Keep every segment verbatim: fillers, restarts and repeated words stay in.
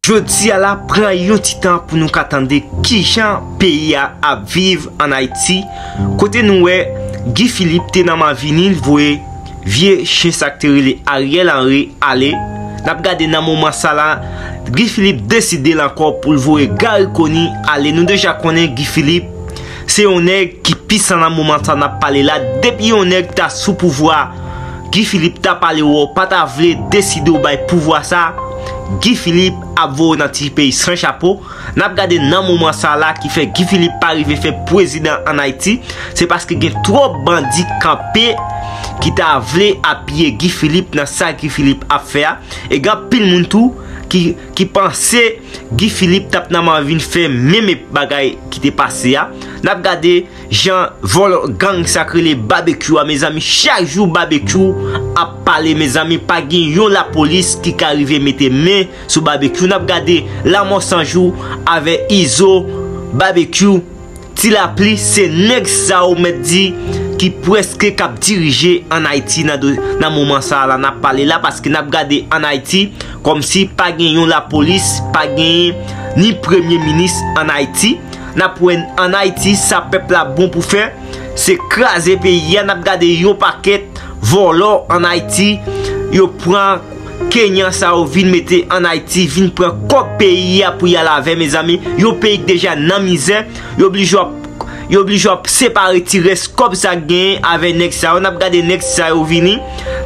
Jodi a la, pran yon ti tan pou nou ka tande kijan peyi a ap viv ann Ayiti, kote nou wè Guy Philippe te nan men vini, l voye vye chen sa k te rele Ariel Henry ale. N ap gade nan moman sa la, Guy Philippe deside l ankò pou l voye Garry Conille ale. Nou deja konnen Guy Philippe se yon nèg ki pisan nan moman sa n ap pale la. Depi yon nèg ta sou pouvwa, Guy Philippe ta pale w, w pa ta vle deside w bay pouvwa sa, Guy Philippe ap voye w nan ti peyi san chapo. N ap gade nan moman sa la ki fè Guy Philippe pa rive fè prezidan ann Ayiti, se paske gen twòp bandi kanpe ki ta vle apiye Guy Philippe nan sa Guy Philippe ap fè a. E gen anpil moun tou ki, ki panse Guy Philippe t ap nan men vin fè menm bagay ki te pase a. N ap gade jan vòlò gang sa k rele Babekyou a, mezanmi, chak jou Babekyou ap pale, mezanmi, pa gen yon lapolis ki ka rive mete men sou Babekyou. N ap gade Lanmò San Jou avè Izo, Babekyou, Ti Lapli, se nèg sa yo mèt di ki prèske k ap dirije ann Ayiti nan do-, nan moman sa a la n ap pale la, paske n ap gade ann Ayiti kòmsi pa gen yon lapolis, pa gen ni premye minis ann Ayiti. N ap wè ann Ayiti sa pèp la bon pou fè, se kraze peyi a. N ap gade yon pakèt vòlò ann Ayiti, yo pran Kenyan sa yo vin mete ann Ayiti, vin pran kòb peyi a pou y al avè, mezanmi. Yon peyi k deja nan mizè, yo oblije ap, yo oblije ap separe ti rès kòb sa k genyen avè nèg sa yo. N ap gade nèg sa yo vini,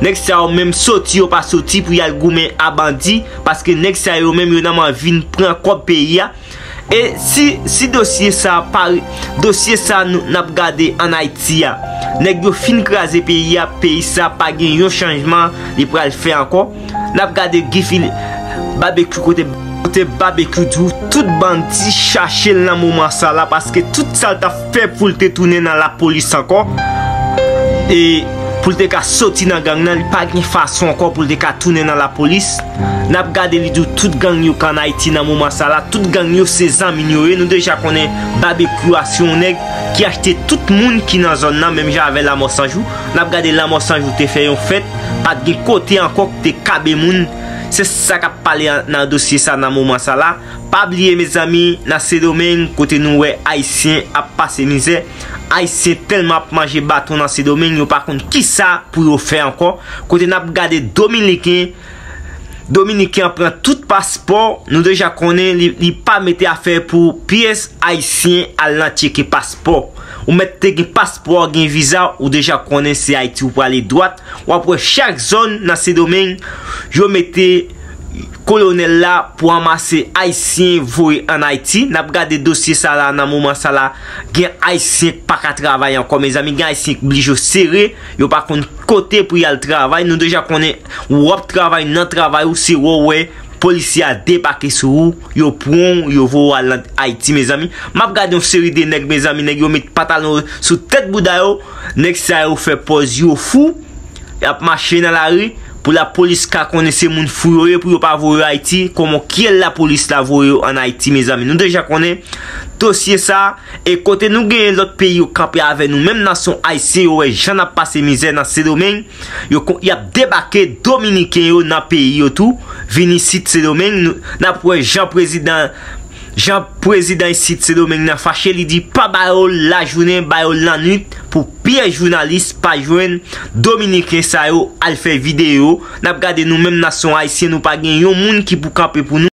nèg sa yo menm soti, yo pa soti pou y al goumen a bandi, paske nèg sa yo menm yo nan men vin pran kòb peyi a. E si, si dosye sa pa, dosye sa nou, n ap gade ann Ayiti a, nèg yo fin kraze peyi a, peyi sa pa gen yon chanjman li pral fè ankò. N ap gade Guy Philippe, Babekyou, kote, kote Babekyou di w tout bandi chache l nan moman sa la, paske tout sa l t ap fè pou l te tounen nan lapolis ankò, e pou l te ka soti nan gang nan, li pa gen fason ankò pou l te ka tounen nan lapolis. N ap gade li di w tout gang yo k ann Ayiti nan moman sa la, tout gang yo se zanmi n yo ye. Nou deja konnen Babekyou a se yon nèg ki achte tout moun ki nan zòn nan, menm jan avè Lanmò San Jou. N ap gade Lanmò San Jou te fè yon fèt, pa t gen kote ankò ki te kabe moun. Se sa k ap pale an, nan dosye sa nan moman sa la. Pa bliye, mezanmi, nan Sendomeng, kote nou wè Ayisyen ap pase mizè, Ayisyen tèlman ap manje baton nan Sendomeng, yo pa konn kisa pou yo fè ankò. Kote n ap gade Dominiken, Dominiken an pran tout paspò, nou deja konnen li, li pa mete afè pou pyès Ayisyen al nan tcheke paspò. Ou mèt te gen paspò, gen viza, ou deja konnen se Ayiti ou prale dwat. W ap wè chak zòn nan Sendomeng, yo mete kolonèl la pou anmase Ayisyen voye ann Ayiti. N ap gade dosye sa la nan moman sa la. Gen Ayisyen k pa ka travay ankò, mezanmi. Gen Ayisyen k blije sere. Yo pa konn kote pou y al travay. Nou deja konnen w ap travay nan travay ou, se wè w wè polisye a debake sou ou, yo pran w, yo voye w al nan Ayiti, mezanmi. M ap gade yon seri de nèg, mezanmi, nèg yo met pantalon yo sou tèt bouda yo, nèg sa yo fè pòz yo fou, y ap mache nan lari, pou lapolis ka konnen se moun fou yo ye, pou yo pa voye yo Ayiti, kòman kyèl lapolis la voye yo ann Ayiti, mezanmi. Nou deja konnen dosye sa, e kote nou genyen lòt peyi yo kanpe avè nou, menm nasyon ayisyen yo wè jan n ap pase mizè nan Sendomeng, yo kon-, y ap debake Dominiken yo nan peyi yo tou, vin isit Sendomeng, nou, n ap wè jan prezidan, jan prezidan isit Sendomeng nan fache, li di pa ba yo lajounen, ba yo lannwit pou pyès jounalis pa jwenn Dominiken sa yo al fè videyo. N ap gade nou menm nasyon ayisyen, nou pa gen yon moun ki pou kanpe pou nou.